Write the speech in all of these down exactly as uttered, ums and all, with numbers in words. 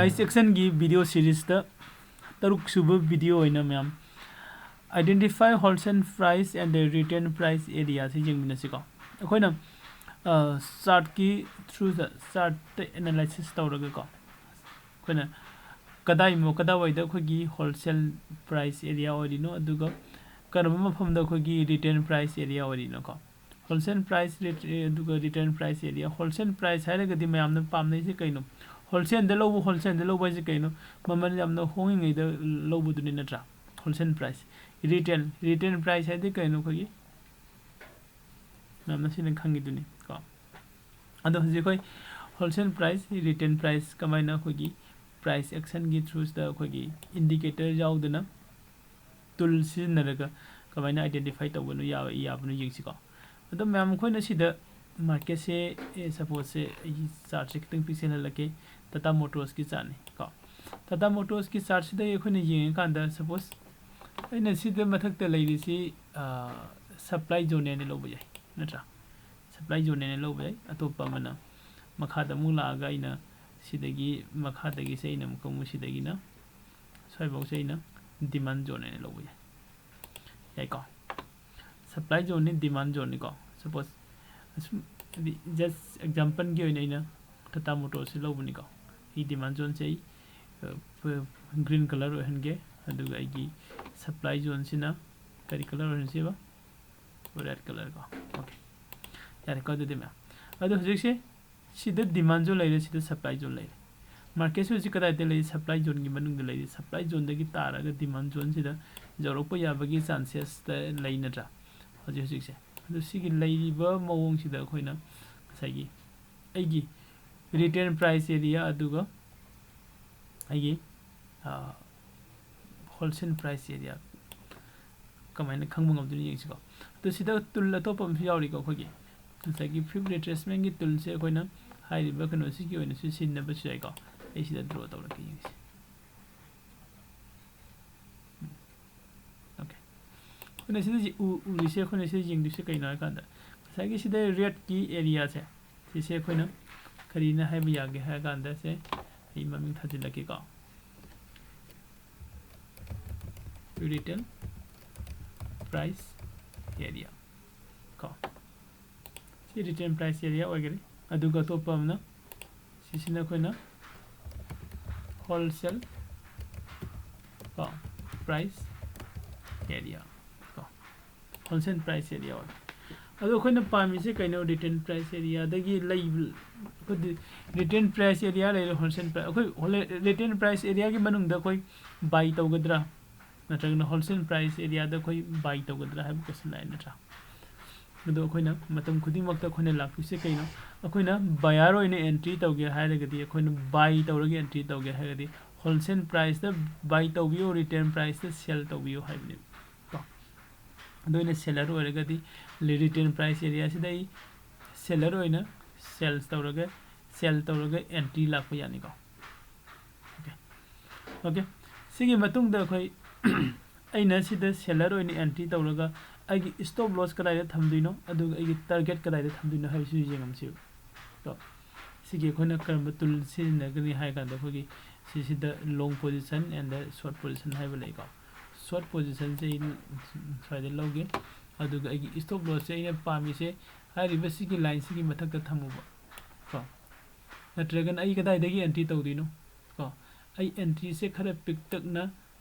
Price actionꯒꯤ video seriesꯇ ꯇꯔꯨꯛ ꯁꯨꯕ video ꯑꯣꯏꯅ ꯃꯌꯥꯝ identify wholesale price and the retail price areaꯁꯤ ꯌꯦꯡꯃꯤꯟꯅꯁꯤꯀꯣ꯫ ꯑꯩꯈꯣꯏꯅ chartꯀꯤ throughꯗ chartꯇ analysis ꯇꯧꯔꯒꯀꯣ, ꯑꯩꯈꯣꯏꯅ ꯀꯗꯥꯏ ꯀꯗꯥꯏꯋꯥꯏꯗ ꯑꯩꯈꯣꯏꯒꯤ wholesale price area ꯑꯣꯏꯔꯤꯅꯣ, ꯑꯗꯨꯒ ꯀꯔꯝꯕ ꯃꯐꯝꯗ ꯑꯩꯈꯣꯏꯒꯤ retail price area ꯑꯣꯏꯔꯤꯅꯣꯀꯣ꯫ Wholesale price rate ꯑꯗꯨꯒ retail price area꯫ Wholesale price ꯍꯥꯏꯔꯒꯗꯤ ꯃꯌꯥꯝꯅ ꯄꯥꯝꯅꯩꯁꯦ ꯀꯩꯅꯣ? Wholesaleꯗ ꯂꯧꯕ, wholesaleꯗ ꯂꯧꯕ ꯍꯥꯏꯁꯦ ꯀꯩꯅꯣ? ꯃꯃꯜ ꯌꯥꯝꯅ ꯍꯣꯡꯉꯤꯉꯩꯗ ꯂꯧꯕꯗꯨꯅꯤ ꯅꯠꯇ꯭ꯔꯥ? Wholesale price꯫ Retail, retail price ꯍꯥꯏꯗꯤ ꯀꯩꯅꯣ? ꯑꯩꯈꯣꯏꯒꯤ ꯃꯌꯥꯝꯅ ꯁꯤꯅ ꯈꯪꯉꯤꯗꯨꯅꯤ ꯀꯣ꯫ ꯑꯗꯣ ꯍꯧꯖꯤꯛ ꯑꯩꯈꯣꯏ wholesale price, retail price ꯀꯃꯥꯏꯅ ꯑꯩꯈꯣꯏꯒꯤ price actionꯒꯤ throughꯗ ꯑꯩꯈꯣꯏꯒꯤ indicator ꯌꯥꯎꯗꯅ tool ꯁꯤꯖꯤꯟꯅꯔꯒ ꯀꯃꯥꯏꯅ identify ꯇꯧꯕꯅꯣ ꯌꯥ-, ꯌꯥꯕꯅꯣ ꯌꯦꯡꯁꯤꯀꯣ꯫ ꯑꯗꯣ ꯃꯌꯥꯝ, ꯑꯩꯈꯣꯏꯅ ꯁꯤꯗ marketꯁꯦ, ꯑꯦ, supposeꯁꯦ ꯑꯩꯒꯤ chartꯁꯦ ꯈꯤꯇꯪ ꯄꯤꯛꯁꯜꯍꯜꯂꯛꯀꯦ, Tata Motorsꯀꯤ chartꯅꯤ ꯀꯣ꯫ Tata Motorsꯀꯤ chartꯁꯤꯗꯒꯤ ꯑꯩꯈꯣꯏꯅ ꯌꯦꯡꯉꯀꯥꯟꯗ, suppose ꯑꯩꯅ ꯁꯤꯗ ꯃꯊꯛꯇ ꯂꯩꯔꯤꯁꯤ, ꯑ, supply zoneꯅꯦꯅ ꯂꯧꯕ ꯌꯥꯏ, ꯅꯠꯇ꯭ꯔꯥ? Supply zoneꯅꯦꯅ ꯂꯧꯕ ꯌꯥꯏ꯫ ꯑꯇꯣꯞꯄ ꯑꯃꯅ ꯃꯈꯥꯗ ꯑꯃꯨꯛ ꯂꯥꯛꯑꯒ ꯑꯩꯅ ꯁꯤꯗꯒꯤ, ꯃꯈꯥꯗꯒꯤꯁꯦ ꯑꯩꯅ ꯑꯃꯨꯛꯀ ꯑꯃꯨꯛ ꯁꯤꯗꯒꯤꯅ ꯁ꯭ꯋꯥꯏꯐꯥꯎꯁꯦ ꯑꯩꯅ demand zoneꯅꯦꯅ ꯂꯧꯕ ꯌꯥꯏ꯫ ꯌꯥꯏꯀꯣ? Supply zoneꯅꯤ, demand zoneꯅꯤꯀꯣ꯫ Suppose ꯑꯁꯨꯝ, ꯍꯥꯏꯗꯤ, just exampleꯒꯤ ꯑꯣꯏꯅ ꯑꯩꯅ Tata Motorsꯁꯦ ꯂꯧꯕꯅꯤꯀꯣ꯫ ꯑꯩ demand zoneꯁꯦ ꯑꯩ, ꯑ, green colour ꯑꯣꯏꯍꯟꯒꯦ, ꯑꯗꯨꯒ ꯑꯩꯒꯤ supply zoneꯁꯤꯅ ꯀꯔꯤ colour ꯑꯣꯏꯍꯟꯁꯦꯕ? Red colour ꯀꯣ꯫ Okay꯫ ꯌꯥꯔꯦꯀꯣ, ꯑꯗꯨꯗꯤ ꯃꯌꯥꯝ꯫ ꯑꯗꯣ ꯍꯧꯖꯤꯛꯁꯦ ꯁꯤꯗ demand zone ꯂꯩꯔꯦ, ꯁꯤꯗ supply zone ꯂꯩꯔꯦ꯫ Marketꯁꯦ ꯍꯧꯖꯤꯛ ꯀꯗꯥꯏꯗ ꯂꯩꯔꯤ? Supply zoneꯒꯤ ꯃꯅꯨꯡꯗ ꯂꯩꯔꯤ꯫ Supply zoneꯗꯒꯤ ꯇꯥꯔꯒ demand zoneꯁꯤꯗ ꯌꯧꯔꯛꯄ ꯌꯥꯕꯒꯤ chancesꯇ ꯂꯩ ꯅꯠꯇ꯭ꯔꯥ? ꯍꯧꯖꯤꯛ ꯍꯧꯖꯤꯛꯁꯦ꯫ ꯑꯗꯨ ꯁꯤꯒꯤ ꯂꯩꯔꯤꯕ ꯃꯑꯣꯡꯁꯤꯗ ꯑꯩꯈꯣꯏꯅ ꯉꯁꯥꯏꯒꯤ ꯑꯩꯒꯤ retail price area ꯑꯗꯨꯒ ꯑꯩꯒꯤ, ꯑ, wholesale price area ꯀꯃꯥꯏꯅ ꯈꯪꯕ ꯉꯝꯗꯣꯏꯅꯣ ꯌꯦꯡꯁꯤꯀꯣ꯫ ꯑꯗꯨ ꯁꯤꯗ tool ꯑꯇꯣꯞꯄ ꯑꯃꯁꯨ ꯌꯥꯎꯔꯤꯀꯣ, ꯑꯩꯈꯣꯏꯒꯤ ꯉꯁꯥꯏꯒꯤ fib retracement toolꯁꯦ ꯑꯩꯈꯣꯏꯅ ꯍꯥꯏꯔꯤꯕ ꯀꯩꯅꯣꯁꯤꯒꯤ ꯑꯣꯏꯅꯁꯨ ꯁꯤꯖꯤꯟꯅꯕꯁꯨ ꯌꯥꯏꯀꯣ꯫ ꯑꯩ ꯁꯤꯗ draw ꯇꯧꯔꯛꯀꯦ, ꯌꯦꯡꯁꯤ꯫ Okay꯫ ꯑꯩꯈꯣꯏꯅ ꯁꯤꯗ ꯌꯦ-, ꯎ-, ꯎꯔꯤꯁꯦ, ꯑꯩꯈꯣꯏꯅ ꯁꯤꯗ ꯌꯦꯡꯗꯣꯏꯁꯦ ꯀꯩꯅꯣ ꯍꯥꯏ ꯀꯥꯟꯗ, ꯉꯁꯥꯏꯒꯤ ꯁꯤꯗ redꯀꯤ areaꯁꯦ, ꯁꯤꯁꯦ ꯑꯩꯈꯣꯏꯅ ꯀꯔꯤꯅ ꯍꯥꯏꯕ ꯌꯥꯒꯦ ꯍꯥꯏꯔ ꯀꯥꯟꯗ, ꯁꯦ, ꯑꯩ ꯃꯃꯤꯡ ꯊꯥꯖꯤꯜꯂꯛꯀꯦꯀꯣ, retail price area ꯀꯣ꯫ ꯁꯤ retail price area ꯑꯣꯏꯒꯅꯤ꯫ ꯑꯗꯨꯒ ꯑꯇꯣꯞꯄ ꯑꯃꯅ, ꯁꯤꯁꯤꯅ ꯑꯩꯈꯣꯏꯅ wholesale ꯀꯣ, price area ꯀꯣ, wholesale price area ꯑꯣꯏ꯫ ꯑꯗꯣ ꯑꯩꯈꯣꯏꯅ ꯄꯥꯝꯃꯤꯁꯦ ꯀꯩꯅꯣ? Retail price areaꯗꯒꯤ ꯂꯩꯕ, ꯑꯩꯈꯣꯏꯗꯤ retail price area ꯂꯩꯔꯦ, wholesale price, ꯑꯩꯈꯣꯏ whole-, retail price areaꯒꯤ ꯃꯅꯨꯡꯗ ꯑꯩꯈꯣꯏ buy ꯇꯧꯒꯗ꯭ꯔꯥ, ꯅꯠꯇ꯭ꯔꯒꯅ wholesale price areaꯗ ꯑꯩꯈꯣꯏ buy ꯇꯧꯒꯗ꯭ꯔꯥ ꯍꯥꯏꯕ question ꯂꯥꯛꯑꯦ ꯅꯠꯇ꯭ꯔꯥ? ꯑꯗꯣ ꯑꯩꯈꯣꯏꯅ ꯃꯇꯝ ꯈꯨꯗꯤꯡꯃꯛꯇ ꯑꯩꯈꯣꯏꯅ ꯂꯥꯛꯇꯣꯏꯁꯦ ꯀꯩꯅꯣ? ꯑꯩꯈꯣꯏꯅ buyer ꯑꯣꯏꯅ entry ꯇꯧꯒꯦ ꯍꯥꯏꯔꯒꯗꯤ, ꯑꯩꯈꯣꯏꯅ buy ꯇꯧꯔꯒ entry ꯇꯧꯒꯦ ꯍꯥꯏꯔꯒꯗꯤ, wholesale priceꯇ buy ꯇꯧꯕꯤꯌꯨ, retail priceꯇ sell ꯇꯧꯕꯤꯌꯨ ꯍꯥꯏꯕꯅꯦꯕ ꯀꯣ꯫ ꯑꯗꯣ ꯑꯩꯅ seller ꯑꯣꯏꯔꯒꯗꯤ, retail price areaꯁꯤꯗ ꯑꯩ seller ꯑꯣꯏꯅ sales ꯇꯧꯔꯒ, sell ꯇꯧꯔꯒ entry ꯂꯥꯛꯄ ꯌꯥꯅꯤꯀꯣ꯫ OK, OK, ꯁꯤꯒꯤ ꯃꯇꯨꯡꯗ ꯑꯩꯈꯣꯏ ꯑꯩꯅ ꯁꯤꯗ seller ꯑꯣꯏꯅ entry ꯇꯧꯔꯒ ꯑꯩꯒꯤ stop loss ꯀꯗꯥꯏꯗ ꯊꯝꯗꯣꯏꯅꯣ, ꯑꯗꯨꯒ ꯑꯩꯒꯤ target ꯀꯗꯥꯏꯗ ꯊꯝꯗꯣꯏꯅꯣ ꯍꯥꯏꯕꯁꯤ ꯌꯦꯡꯉꯝꯁꯦꯕ꯫ ꯀꯣ, ꯁꯤꯒꯤ ꯑꯩꯈꯣꯏꯅ ꯀꯔꯝꯕ tool ꯁꯤꯖꯤꯟꯅꯒꯅꯤ ꯍꯥꯏ ꯀꯥꯟꯗ, ꯑꯩꯈꯣꯏꯒꯤ ꯁꯤꯁꯤꯗ long position and short position ꯍꯥꯏꯕ ꯂꯩꯀꯣ꯫ Short positionꯁꯦ ꯑꯩ ꯁ꯭ꯋꯥꯏꯗ ꯂꯧꯒꯦ, ꯑꯗꯨꯒ ꯑꯩꯒꯤ stop lossꯁꯦ ꯑꯩꯅ ꯄꯥꯝꯃꯤꯁꯦ ꯍꯥꯏꯔꯤꯕ ꯁꯤꯒꯤ lineꯁꯤꯒꯤ ꯃꯊꯛꯇ ꯊꯝꯃꯨꯕ ꯀꯣ꯫ ꯅꯠꯇ꯭ꯔꯒꯅ ꯑꯩ ꯀꯗꯥꯏꯗꯒꯤ entry ꯇꯧꯗꯣꯏꯅꯣ ꯀꯣ? ꯑꯩ entryꯁꯦ ꯈꯔ ꯄꯤꯛꯇꯛꯅ,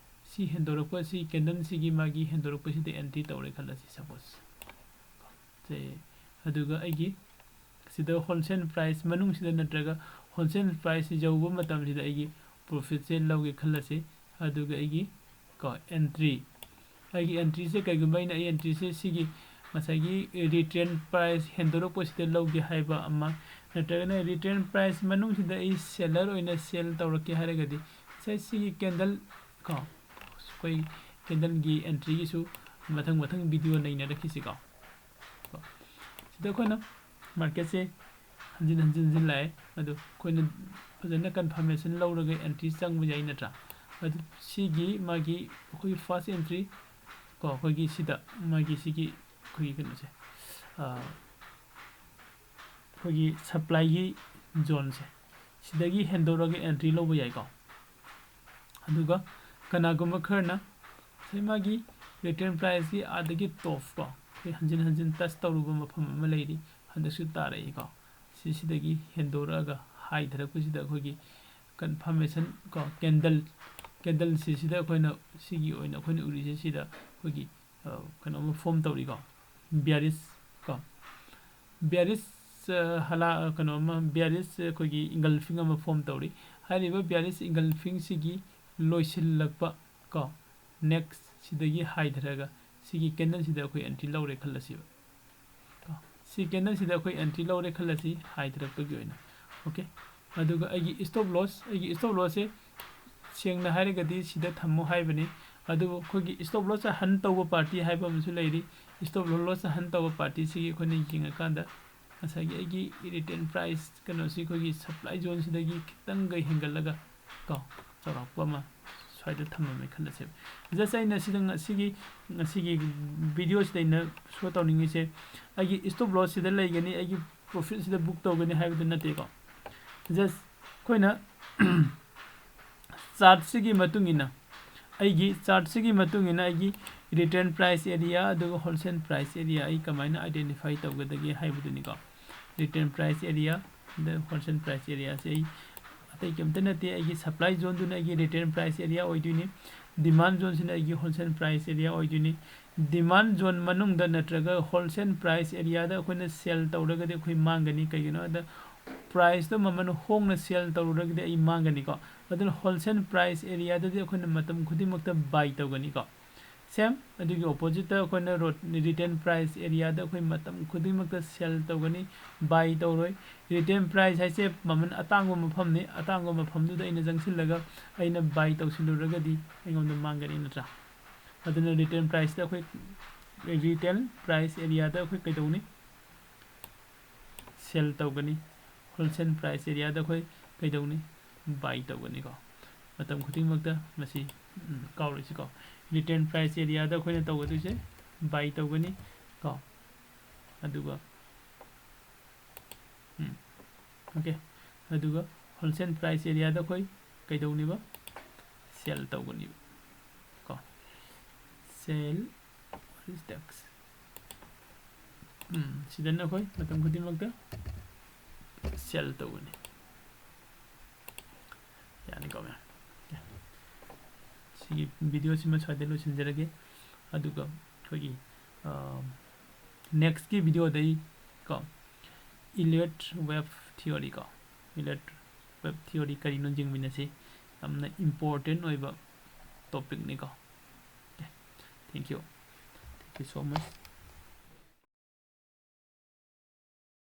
ꯁꯤ ꯍꯦꯟꯗꯣꯔꯛꯄ, ꯁꯤ candleꯁꯤꯒꯤ ꯃꯥꯒꯤ ꯍꯦꯟꯗꯣꯔꯛꯄꯁꯤꯗ entry ꯇꯧꯔꯦ ꯈꯜꯂꯁꯤ, suppose꯫ ꯁꯦ, ꯑꯗꯨꯒ ꯑꯩꯒꯤ ꯁꯤꯗ wholesale price ꯃꯅꯨꯡꯁꯤꯗ ꯅꯠꯇ꯭ꯔꯒ wholesale price ꯌꯧꯕ ꯃꯇꯝꯁꯤꯗ ꯑꯩꯒꯤ profitꯁꯦ ꯂꯧꯒꯦ ꯈꯜꯂꯁꯤ꯫ ꯑꯗꯨꯒ ꯑꯩꯒꯤ ꯀꯣ, entry, ꯑꯩꯒꯤ entryꯁꯦ ꯀꯩꯒꯨꯝꯕ ꯑꯩꯅ ꯑꯩ entryꯁꯦ ꯁꯤꯒꯤ ꯉꯁꯥꯏꯒꯤ retail price ꯍꯦꯟꯗꯣꯔꯛꯄꯁꯤꯗ ꯂꯧꯒꯦ ꯍꯥꯏꯕ ꯑꯃ, ꯅꯠꯇ꯭ꯔꯒꯅ retail price ꯃꯅꯨꯡꯁꯤꯗ ꯑꯩ seller ꯑꯣꯏꯅ sell ꯇꯧꯔꯛꯀꯦ ꯍꯥꯏꯔꯒꯗꯤ, ꯉꯁꯥꯏ ꯁꯤꯒꯤ candle ꯀꯣ, ꯑꯩꯈꯣꯏ candleꯒꯤ entryꯒꯤꯁꯨ ꯃꯊꯪ ꯃꯊꯪ video ꯅꯩꯅꯔꯛꯈꯤꯁꯤꯀꯣ꯫ ꯀꯣ, ꯁꯤꯗ ꯑꯩꯈꯣꯏꯅ marketꯁꯦ ꯍꯟꯖꯤꯟ ꯍꯟꯖꯤꯟ ꯍꯟꯖꯤꯟ ꯂꯥꯛꯑꯦ, ꯑꯗꯨ ꯑꯩꯈꯣꯏꯅ ꯐꯖꯅ confirmation ꯂꯧꯔꯒ entry ꯆꯪꯕ ꯌꯥꯏ ꯅꯠꯇ꯭ꯔꯥ? ꯑꯗꯨ ꯁꯤꯒꯤ ꯃꯥꯒꯤ ꯑꯩꯈꯣꯏꯒꯤ first entry ꯀꯣ, ꯑꯩꯈꯣꯏꯒꯤ ꯁꯤꯗ ꯃꯥꯒꯤ ꯁꯤꯒꯤ ꯑꯩꯈꯣꯏꯒꯤ ꯀꯩꯅꯣꯁꯦ, ꯑꯥ, ꯑꯩꯈꯣꯏꯒꯤ supplyꯒꯤ zoneꯁꯦ, ꯁꯤꯗꯒꯤ ꯍꯦꯟꯗꯣꯔꯛꯑꯒ ꯑꯦꯟꯇ꯭ꯔꯤ ꯂꯧꯕ ꯌꯥꯏꯀꯣ꯫ ꯑꯗꯨꯒ ꯀꯅꯥꯒꯨꯝꯕ ꯈꯔꯅ ꯉꯁꯥꯏ ꯃꯥꯒꯤ ꯔꯤꯇꯔꯟ ꯄ꯭ꯔꯥꯏꯁꯀꯤ ꯑꯥꯗꯒꯤ ꯇꯣꯞ ꯀꯣ, ꯑꯩꯈꯣꯏ ꯍꯟꯖꯤꯟ ꯍꯟꯖꯤꯟ ꯇꯁ ꯇꯧꯔꯨꯕ ꯃꯐꯝ ꯑꯃ ꯂꯩꯔꯤ, ꯍꯟꯗꯛꯁꯨ ꯇꯥꯔꯛꯏꯀꯣ꯫ ꯁꯤꯁꯤꯗꯒꯤ ꯍꯦꯟꯗꯣꯔꯛꯑꯒ ꯍꯥꯏꯊꯔꯛꯄꯁꯤꯗ ꯑꯩꯈꯣꯏꯒꯤ ꯀꯟꯐꯥꯔꯃꯦꯁꯟ ꯀꯣ, ꯀꯦꯟꯗꯜ, ꯀꯦꯟꯗꯜ ꯁꯤꯁꯤꯗ ꯑꯩꯈꯣꯏꯅ, ꯁꯤꯒꯤ ꯑꯣꯏꯅ ꯑꯩꯈꯣꯏꯅ ꯎꯔꯤꯁꯦ ꯁꯤꯗ ꯑꯩꯈꯣꯏꯒꯤ ꯀꯩꯅꯣ ꯑꯃ ꯐꯣꯝ ꯇꯧꯔꯤꯀꯣ, ꯕꯤꯌꯥꯔꯤꯁ ꯀꯣ, ꯕꯤꯌꯥꯔꯤꯁ ꯍꯂꯥ ꯀꯩꯅꯣ ꯑꯃ, ꯕꯤꯌꯥꯔꯤꯁ ꯑꯩꯈꯣꯏꯒꯤ ꯏꯪꯒꯜꯐꯤꯡ ꯑꯃ ꯐꯣꯝ ꯇꯧꯔꯤ꯫ ꯍꯥꯏꯔꯤꯕ ꯕꯤꯌꯥꯔꯤꯁ ꯏꯪꯒꯜꯐꯤꯡꯁꯤꯒꯤ ꯂꯣꯏꯁꯤꯜꯂꯛꯄ ꯀꯣ, ꯅꯦꯛꯁ ꯁꯤꯗꯒꯤ ꯍꯥꯏꯊꯔꯒ ꯁꯤꯒꯤ ꯀꯦꯟꯗꯜꯁꯤꯗ ꯑꯩꯈꯣꯏ ꯑꯦꯟꯇ꯭ꯔꯤ ꯂꯧꯔꯦ ꯈꯜꯂꯁꯤꯕ꯫ ꯀꯣ, ꯁꯤ ꯀꯦꯟꯗꯜꯁꯤꯗ ꯑꯩꯈꯣꯏ ꯑꯦꯟꯇ꯭ꯔꯤ ꯂꯧꯔꯦ ꯈꯜꯂꯁꯤ ꯍꯥꯏꯊꯔꯛꯄꯒꯤ ꯑꯣꯏꯅ꯫ ꯑꯣꯀꯦ, ꯑꯗꯨꯒ ꯑꯩꯒꯤ ꯁ꯭ꯇꯣꯞ ꯂꯣꯁ, ꯑꯩꯒꯤ ꯁ꯭ꯇꯣꯞ ꯂꯣꯁꯁꯦ ꯁꯦꯡꯅ ꯍꯥꯏꯔꯒꯗꯤ ꯁꯤꯗ ꯊꯝꯃꯨ ꯍꯥꯏꯕꯅꯤ꯫ ꯑꯗꯨꯕꯨ ꯑꯩꯈꯣꯏꯒꯤ ꯁ꯭ꯇꯣꯞ ꯂꯣꯁ ꯍꯟ ꯇꯧꯕ ꯄꯥꯔꯇꯤ ꯍꯥꯏꯕ ꯑꯃꯁꯨ ꯂꯩꯔꯤ꯫ ꯁ꯭ꯇꯣꯞ ꯂꯣꯁ ꯍꯟ ꯇꯧꯕ ꯄꯥꯔꯇꯤꯁꯤꯒꯤ ꯑꯩꯈꯣꯏꯅ ꯌꯦꯡꯉꯀꯥꯟꯗ ꯉꯁꯥꯏꯒꯤ ꯑꯩꯒꯤ ꯔꯤꯇꯔꯟ ꯄ꯭ꯔꯥꯏꯁ ꯀꯩꯅꯣꯁꯤ ꯑꯩꯈꯣꯏꯒꯤ ꯁꯄ꯭ꯂꯥꯏ ꯖꯣꯟꯁꯤꯗꯒꯤ ꯈꯤꯇꯪꯒ ꯍꯦꯟꯒꯠꯂꯒ ꯀꯣ, ꯆꯥꯎꯔꯥꯛꯄ ꯑꯃ ꯁ꯭ꯋꯥꯏꯗ ꯊꯝꯃꯝꯃꯦ ꯈꯜꯂꯁꯦꯕ꯫ ꯖꯁ ꯑꯩꯅ ꯁꯤꯗ ꯉꯁꯤꯒꯤ, ꯉꯁꯤꯒꯤ ꯚꯤꯗꯤꯑꯣꯁꯤꯗ ꯑꯩꯅ ꯁꯣ ꯇꯧꯅꯤꯡꯉꯤꯁꯦ, ꯑꯩꯒꯤ ꯁ꯭ꯇꯣꯞ ꯂꯣꯁꯁꯤꯗ ꯂꯩꯒꯅꯤ, ꯑꯩꯒꯤ ꯄ꯭ꯔꯣꯐꯤꯠꯁꯤꯗ ꯕꯨꯛ ꯇꯧꯒꯅꯤ ꯍꯥꯏꯕꯗꯨ ꯅꯠꯇꯦꯀꯣ꯫ ꯖꯁ ꯑꯩꯈꯣꯏꯅ ꯆꯥꯔꯠꯁꯤꯒꯤ ꯃꯇꯨꯡ ꯏꯟꯅ, ꯑꯩꯒꯤ ꯆꯥꯔꯠꯁꯤꯒꯤ ꯃꯇꯨꯡ ꯏꯟꯅ ꯑꯩꯒꯤ ꯔꯤꯇꯔꯟ ꯄ꯭ꯔꯥꯏꯁ ꯑꯦꯔꯤꯌꯥ ꯑꯗꯨꯒ ꯍꯣꯜꯁꯦꯜ ꯄ꯭ꯔꯥꯏꯁ ꯑꯦꯔꯤꯌꯥ ꯑꯩ ꯀꯃꯥꯏꯅ ꯑꯥꯏꯗꯦꯟꯇꯤꯐꯥꯏ ꯇꯧꯒꯗꯒꯦ ꯍꯥꯏꯕꯗꯨꯅꯤꯀꯣ꯫ ꯔꯤꯇꯔꯟ ꯄ꯭ꯔꯥꯏꯁ ꯑꯦꯔꯤꯌꯥ, ꯑꯗ ꯍꯣꯜꯁꯦꯜ ꯄ꯭ꯔꯥꯏꯁ ꯑꯦꯔꯤꯌꯥꯁꯦ ꯑꯩ ꯑꯇꯩ ꯀꯩꯝꯇ ꯅꯠꯇꯦ, ꯑꯩꯒꯤ ꯁꯄ꯭ꯂꯥꯏ ꯖꯣꯟꯗꯨꯅ ꯑꯩꯒꯤ ꯔꯤꯇꯔꯟ ꯄ꯭ꯔꯥꯏꯁ ꯑꯦꯔꯤꯌꯥ ꯑꯣꯏꯗꯣꯏꯅꯤ, ꯗꯤꯃꯥꯟ ꯖꯣꯟꯁꯤꯅ ꯑꯩꯒꯤ ꯍꯣꯜꯁꯦꯜ ꯄ꯭ꯔꯥꯏꯁ ꯑꯦꯔꯤꯌꯥ ꯑꯣꯏꯗꯣꯏꯅꯤ꯫ ꯗꯤꯃꯥꯟ ꯖꯣꯟ ꯃꯅꯨꯡꯗ ꯅꯠꯇ꯭ꯔꯒ ꯍꯣꯜꯁꯦꯜ ꯄ꯭ꯔꯥꯏꯁ ꯑꯦꯔꯤꯌꯥꯗ ꯑꯩꯈꯣꯏꯅ ꯁꯦꯜ ꯇꯧꯔꯒꯗꯤ ꯑꯩꯈꯣꯏ ꯃꯥꯡꯒꯅꯤ꯫ ꯀꯩꯒꯤꯅꯣ ꯍꯥꯏꯗ ꯄ꯭ꯔꯥꯏꯁꯇꯣ ꯃꯃꯜ ꯍꯣꯡꯅ ꯁꯦꯜ ꯇꯧꯔꯨꯔꯒꯗꯤ ꯑꯩ ꯃꯥꯡꯒꯅꯤꯀꯣ꯫ ꯑꯗꯨꯅ ꯍꯣꯜꯁꯦꯜ ꯄ꯭ꯔꯥꯏꯁ ꯑꯦꯔꯤꯌꯥꯗꯗꯤ ꯑꯩꯈꯣꯏꯅ ꯃꯇꯝ ꯈꯨꯗꯤꯡꯃꯛꯇ ꯕꯥꯏ ꯇꯧꯒꯅꯤꯀꯣ꯫ ꯁꯦꯝ ꯑꯗꯨꯒꯤ ꯑꯣꯄꯣꯖꯤꯠꯇ ꯑꯩꯈꯣꯏꯅ ꯔꯤꯇꯔꯟ ꯄ꯭ꯔꯥꯏꯁ ꯑꯦꯔꯤꯌꯥꯗ ꯑꯩꯈꯣꯏ ꯃꯇꯝ ꯈꯨꯗꯤꯡꯃꯛꯇ ꯁꯦꯜ ꯇꯧꯒꯅꯤ, ꯕꯥꯏ ꯇꯧꯔꯣꯏ꯫ ꯔꯤꯇꯔꯟ ꯄ꯭ꯔꯥꯏꯁ ꯍꯥꯏꯁꯦ ꯃꯃꯜ ꯑꯇꯥꯡꯕ ꯃꯐꯝꯅꯤ, ꯑꯇꯥꯡꯕ ꯃꯐꯝꯗꯨꯗ ꯑꯩꯅ ꯆꯪꯁꯤꯜꯂꯒ ꯑꯩꯅ ꯕꯥꯏ ꯇꯧꯁꯤꯜꯂꯨꯔꯒꯗꯤ ꯑꯩꯉꯣꯟꯗ ꯃꯥꯡꯒꯅꯤ, ꯅꯠꯇ꯭ꯔꯥ? ꯑꯗꯨꯅ ꯔꯤꯇꯔꯟ ꯄ꯭ꯔꯥꯏꯁꯇ ꯑꯩꯈꯣꯏ, ꯔꯤꯇꯦꯜ ꯄ꯭ꯔꯥꯏꯁ ꯑꯦꯔꯤꯌꯥꯗ ꯑꯩꯈꯣꯏ ꯀꯩꯗꯧꯅꯤ? ꯁꯦꯜ ꯇꯧꯒꯅꯤ꯫ ꯍꯣꯜꯁꯦꯜ ꯄ꯭ꯔꯥꯏꯁ ꯑꯦꯔꯤꯌꯥꯗ ꯑꯩꯈꯣꯏ ꯀꯩꯗꯧꯅꯤ? ꯕꯥꯏ ꯇꯧꯒꯅꯤꯀꯣ꯫ ꯃꯇꯝ ꯈꯨꯗꯤꯡꯃꯛꯇ ꯃꯁꯤ, ꯎꯝ, ꯀꯥꯎꯔꯣꯏꯁꯤꯀꯣ꯫ ꯔꯤꯇꯔꯟ ꯄ꯭ꯔꯥꯏꯁ ꯑꯦꯔꯤꯌꯥꯗ ꯑꯩꯈꯣꯏꯅ ꯇꯧꯒꯗꯣꯏꯁꯦ ꯕꯥꯏ ꯇꯧꯒꯅꯤ ꯀꯣ꯫ ꯑꯗꯨꯒ, ꯎꯝ, ꯑꯣꯀꯦ, ꯑꯗꯨꯒ Wholesale price areaꯗ ꯑꯩꯈꯣꯏ ꯀꯩꯗꯧꯅꯦꯕ? Sell ꯇꯧꯒꯅꯦꯕ ꯀꯣ꯫ Sell, what is that? ꯎꯝ, ꯁꯤꯗꯅ ꯑꯩꯈꯣꯏ ꯃꯇꯝ ꯈꯨꯗꯤꯡꯃꯛꯇ sell ꯇꯧꯒꯅꯤ꯫ ꯌꯥꯅꯤꯀꯣ ꯃꯌꯥꯝ? ꯁꯤꯒꯤ videoꯁꯤꯃ ꯁ꯭ꯋꯥꯏꯗ ꯂꯣꯏꯁꯤꯟꯖꯔꯒꯦ꯫ ꯑꯗꯨꯒ ꯑꯩꯈꯣꯏꯒꯤ, ꯑ, nextꯀꯤ videoꯗꯩ ꯀꯣ, Elliott wave theory ꯀꯣ, Elliott wave theory ꯀꯔꯤꯅꯣ ꯌꯦꯡꯃꯤꯟꯅꯁꯤ꯫ ꯌꯥꯝꯅ important ꯑꯣꯏꯕ topicꯅꯤꯀꯣ꯫ Okay, thank you, thank you so much꯫